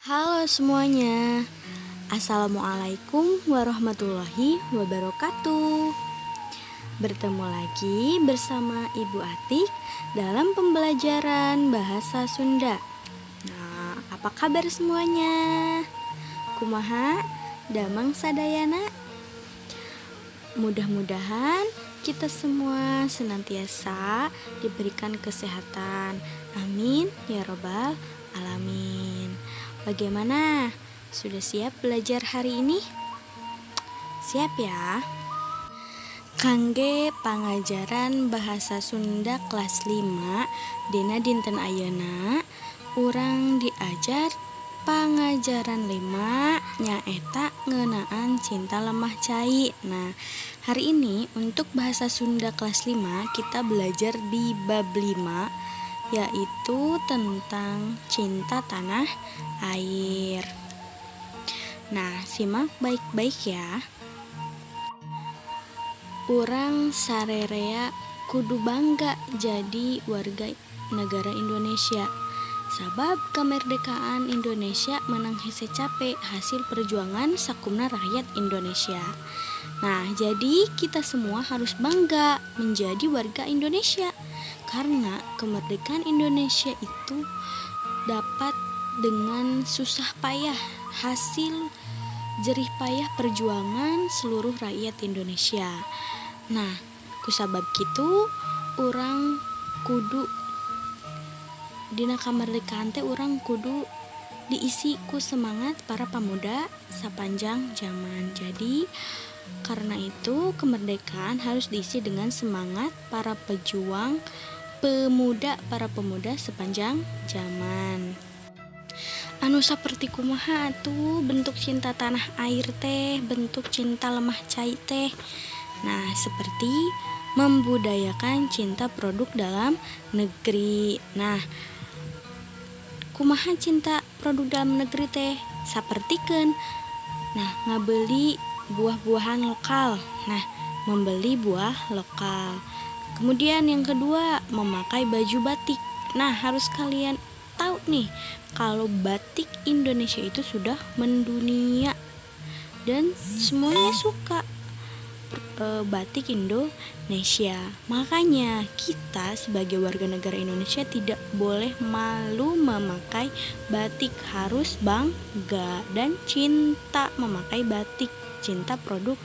Halo semuanya, assalamualaikum warahmatullahi wabarakatuh. Bertemu lagi bersama Ibu Atik dalam pembelajaran bahasa Sunda. Nah, apa kabar semuanya? Kumaha? Damang sadayana? Mudah-mudahan kita semua senantiasa diberikan kesehatan. Amin ya robbal alamin. Bagaimana? Sudah siap belajar hari ini? Siap ya? Kangge pangajaran bahasa Sunda kelas 5 dina dinten ayeuna, urang diajar pangajaran 5, nyaeta ngeunaan cinta lemah cai. Nah, hari ini untuk bahasa Sunda kelas 5 kita belajar di bab 5, yaitu tentang cinta tanah air. Nah, simak baik-baik ya. Urang sarerea kudu bangga jadi warga negara Indonesia. Sabab kemerdekaan Indonesia menang hese cape hasil perjuangan sakumna rakyat Indonesia. Nah, jadi kita semua harus bangga menjadi warga Indonesia karena kemerdekaan Indonesia itu dapat dengan susah payah, hasil jerih payah perjuangan seluruh rakyat Indonesia. Nah, kusabab kitu urang kudu dina kamerdekaan teh urang kudu diisi ku semangat para pemuda sepanjang zaman. Jadi karena itu kemerdekaan harus diisi dengan semangat para pejuang pemuda, para pemuda sepanjang zaman. Anu saperti kumaha atuh bentuk cinta tanah air teh, bentuk cinta lemah cai teh? Nah, seperti membudayakan cinta produk dalam negeri. Nah, kumaha cinta produk dalam negeri teh? Sapertikeun, nah, ngabeli buah-buahan lokal. Nah, membeli buah lokal. Kemudian yang kedua, memakai baju batik. Nah, harus kalian tahu nih kalau batik Indonesia itu sudah mendunia dan semuanya suka batik Indonesia. Makanya kita sebagai warga negara Indonesia tidak boleh malu memakai batik, harus bangga dan cinta memakai batik, cinta produk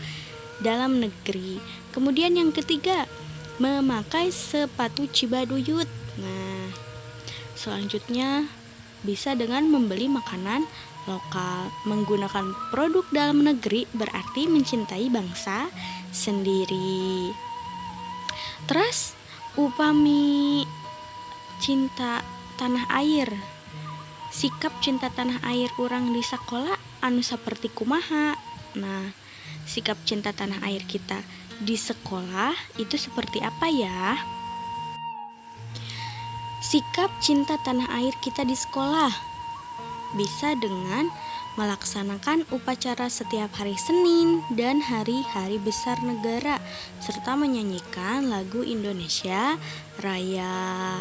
dalam negeri. Kemudian yang ketiga, memakai sepatu Cibaduyut. Nah, selanjutnya bisa dengan membeli makanan lokal. Menggunakan produk dalam negeri berarti mencintai bangsa sendiri. Terus upami cinta tanah air, sikap cinta tanah air urang di sekolah anu seperti kumaha? Nah, sikap cinta tanah air kita di sekolah itu seperti apa ya? Sikap cinta tanah air kita di sekolah bisa dengan melaksanakan upacara setiap hari Senin dan hari-hari besar negara serta menyanyikan lagu Indonesia Raya.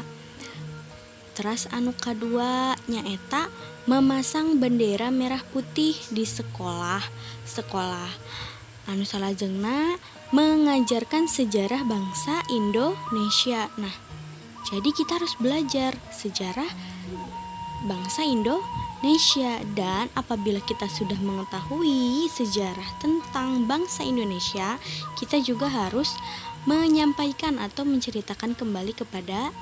Teras anu kadua nyaeta memasang bendera merah putih di sekolah. Sekolah anu salajengna mengajarkan sejarah bangsa Indonesia. Nah, jadi kita harus belajar sejarah bangsa Indonesia dan apabila kita sudah mengetahui sejarah tentang bangsa Indonesia, kita juga harus menyampaikan atau menceritakan kembali kepada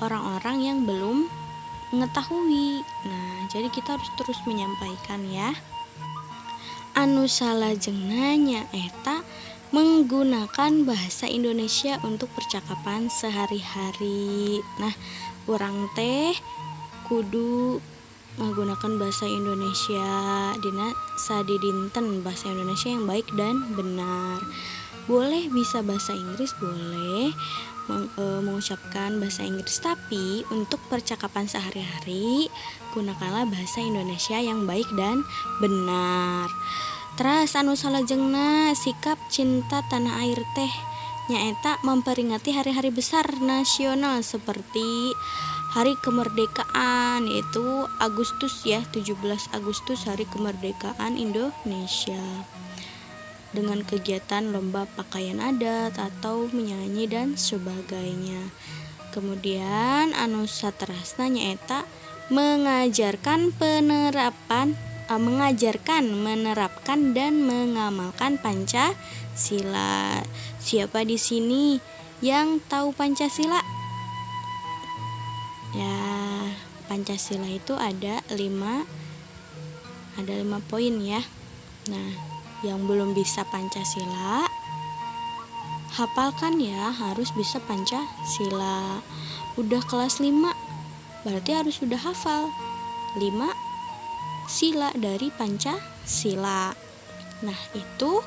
orang-orang yang belum mengetahui. Nah, jadi kita harus terus menyampaikan ya. Anu salajengna nyaeta menggunakan bahasa Indonesia untuk percakapan sehari-hari. Nah, urang teh kudu menggunakan bahasa Indonesia dina sadidinten, bahasa Indonesia yang baik dan benar. Boleh bisa bahasa Inggris, boleh mengucapkan bahasa Inggris, tapi untuk percakapan sehari-hari gunakanlah bahasa Indonesia yang baik dan benar. Teras anu salajengna sikap cinta tanah air teh nyaeta memperingati hari-hari besar nasional seperti Hari Kemerdekaan, yaitu Agustus ya, 17 Agustus Hari Kemerdekaan Indonesia, dengan kegiatan lomba pakaian adat atau menyanyi dan sebagainya. Kemudian anu saterasna nyaeta mengajarkan penerapan mengajarkan, menerapkan dan mengamalkan Pancasila. Siapa di sini yang tahu Pancasila? Ya, Pancasila itu ada lima poin ya. Nah, yang belum bisa Pancasila, hafalkan ya, harus bisa Pancasila. Udah kelas 5, berarti harus sudah hafal 5 sila dari Pancasila. Nah, itu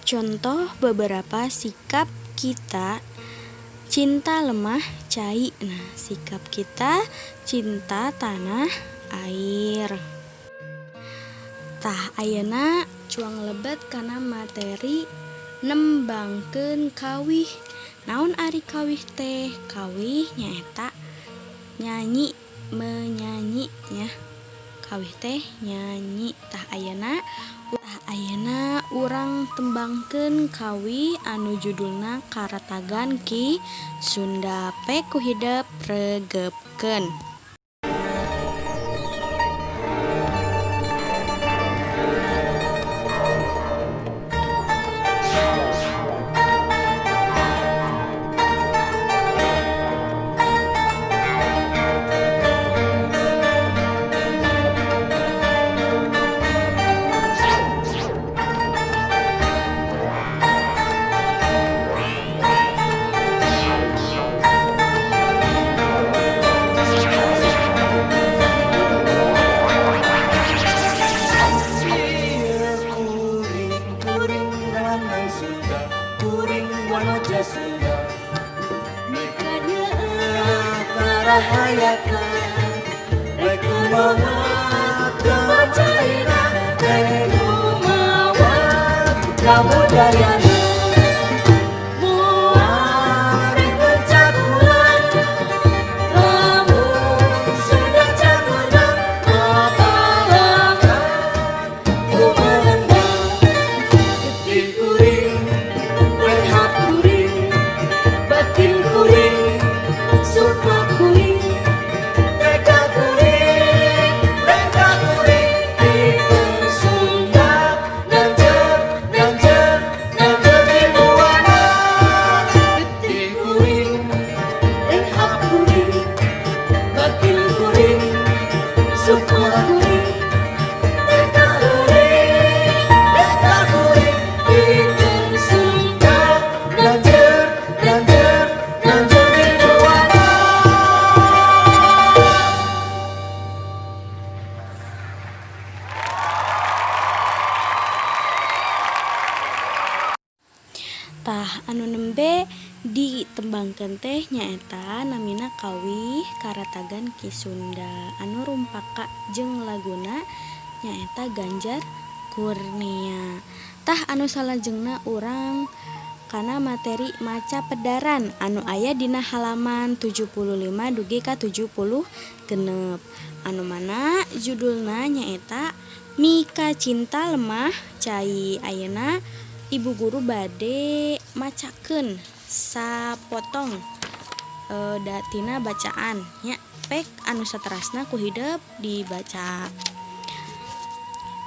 contoh beberapa sikap kita cinta lemah cai. Nah, sikap kita cinta tanah air. Tah, ayeuna cuang lebet kana materi nembangkeun kawih. Naon ari kawih teh? Kawih nyaeta nyanyi, menyanyi nya. Kawih teh nyanyi. Tah, ayeuna urang tembangkeun kawih anu judulna Karatagan Ki Sunda. Pek ku hidep regepkeun. Ieu kuring, kuring lanang Sunda, kuring wanoja Sunda. Mikanyaah tarahayatna, rek kumaha caina, rek kumaha kabudayana. Moal rek cakulan, lamun Sunda cakunan, makalangan ku melendang. Getih kuring, renghap kuring, batin kuring, sukma kuring, teka kuring, rengka kuring, pikeun Sunda, nanjeur, nanjeur, nanjeur di buana. Getih kuring, renghap kuring, batin kuring, sukma kuring, teka kuring, rengka kuring, pikeun Sunda, nanjeur, nanjeur, nanjeur di buana. Tah, anu nembe ditembangkeun teh nyaeta namina kawih Karatagan Ki Sunda anu rumpaka jeung laguna nyaeta Ganjar Kurnia. Tah, anu salajengna urang kana materi maca pedaran anu aya dina halaman 75 dugi ka 76, anu mana judulna nyaeta Mika Cinta Lemah Cai. Ayeuna ibu guru bade macakeun sapotong tina bacaan nya. Pek anu saterasna ku hidep dibaca.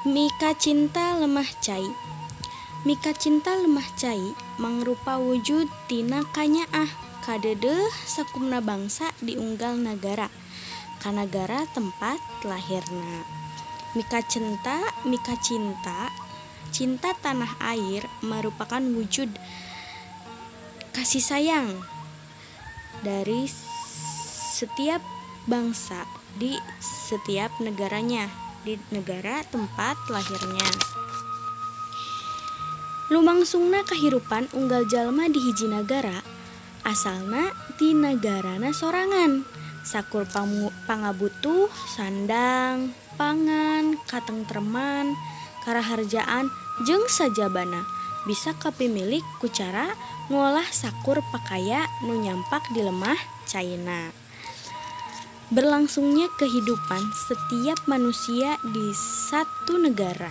Mika Cinta Lemah Cai. Mika cinta lemah cai mangrupa wujud tina kanyaah kadeudeuh sakumna bangsa di unggal nagara ka nagara tempat lahirna. Mika cinta, mika cinta, cinta tanah air merupakan wujud kasih sayang dari setiap bangsa di setiap negaranya, di negara tempat lahirnya. Lumangsungna kahirupan unggal jalma di hiji nagara asalna ti nagarana sorangan. Sakur pangabutuh sandang, pangan, katengtreman, karaharjaan jeung sajabana bisa kapimilik ku cara ngolah sakur pakaya nu nyampak di lemah caina. Berlangsungnya kehidupan setiap manusia di satu negara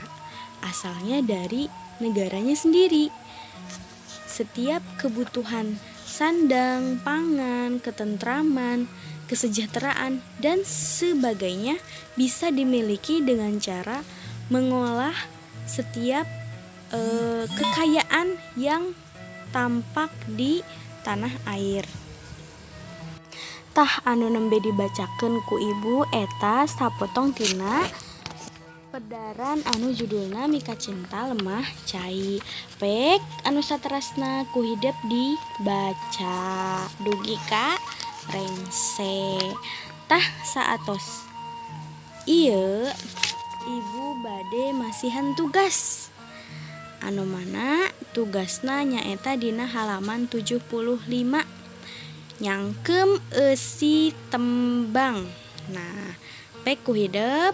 asalnya dari negaranya sendiri. Setiap kebutuhan sandang, pangan, ketentraman, kesejahteraan, dan sebagainya bisa dimiliki dengan cara mengolah setiap kekayaan yang tampak di tanah air. Tah, anu nembe dibacakeun ku Ibu eta sapotong tina pedaran anu judulna Mika Cinta Lemah Cai. Pek anu saterasna ku hidep dibaca dugi ka rengse. Tah, saatos ieu Ibu bade masihan tugas, anu mana tugasna nyaeta dina halaman 75, nyangkem eusi tembang. Nah, pek ku hidep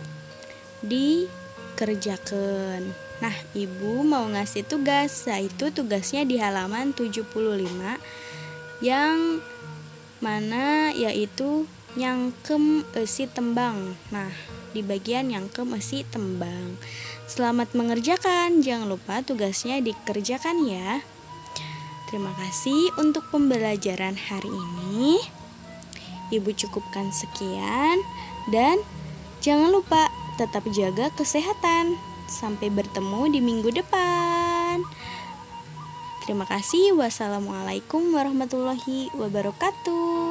dikerjakan. Nah, Ibu mau ngasih tugas, yaitu tugasnya di halaman 75, yang mana yaitu nyangkem eusi tembang. Nah, di bagian nyangkem eusi tembang. Selamat mengerjakan, jangan lupa tugasnya dikerjakan ya. Terima kasih untuk pembelajaran hari ini. Ibu cukupkan sekian dan jangan lupa tetap jaga kesehatan. Sampai bertemu di minggu depan. Terima kasih. Wassalamualaikum warahmatullahi wabarakatuh.